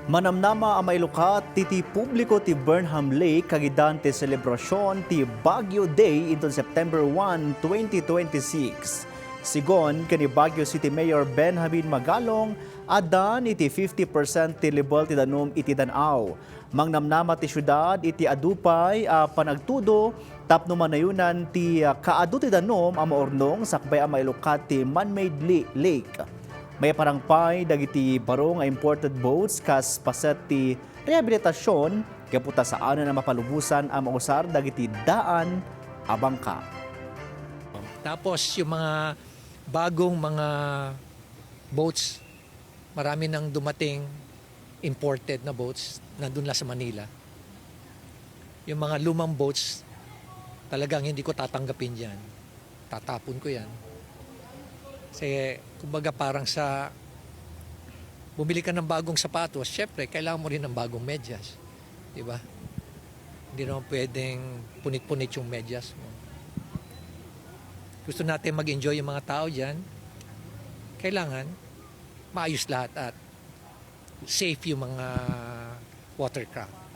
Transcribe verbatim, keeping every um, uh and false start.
Manamnama a mailukat ti, ti publiko ti Burnham Lake kagidan ti selebrasion ti Baguio Day inton September one, twenty twenty-six. Sigon ken ni Baguio City Mayor Benjamin Magalong, addan iti fifty percent ti level ti danum iti dan-aw. Mangnamnama ti siudad iti adu pay a panagtudo tapno manayonan ti, ah, kaadu ti danum a maurnong sakbay a mailukat ti man-made li-, lake. Maiparang pay dagiti baro nga imported boats kas paset ti rehabilitasyon gapu ta saanen a mapalubosan a mausar dagiti daan a bangka. Tapos yung mga bagong mga boats, marami nang dumating imported na boats, nandun lang sa Manila. Yung mga lumang boats, talagang hindi ko tatanggapin yan. Tatapon ko yan. Kasi, kumbaga, parang sa, bumili ka ng bagong sapatos, syempre, kailangan mo rin ng bagong medyas. Di ba? Hindi naman pwedeng punit-punit yung medyas mo. Gusto natin mag-enjoy yung mga tao dyan. Kailangan, maayos lahat at safe yung mga watercraft.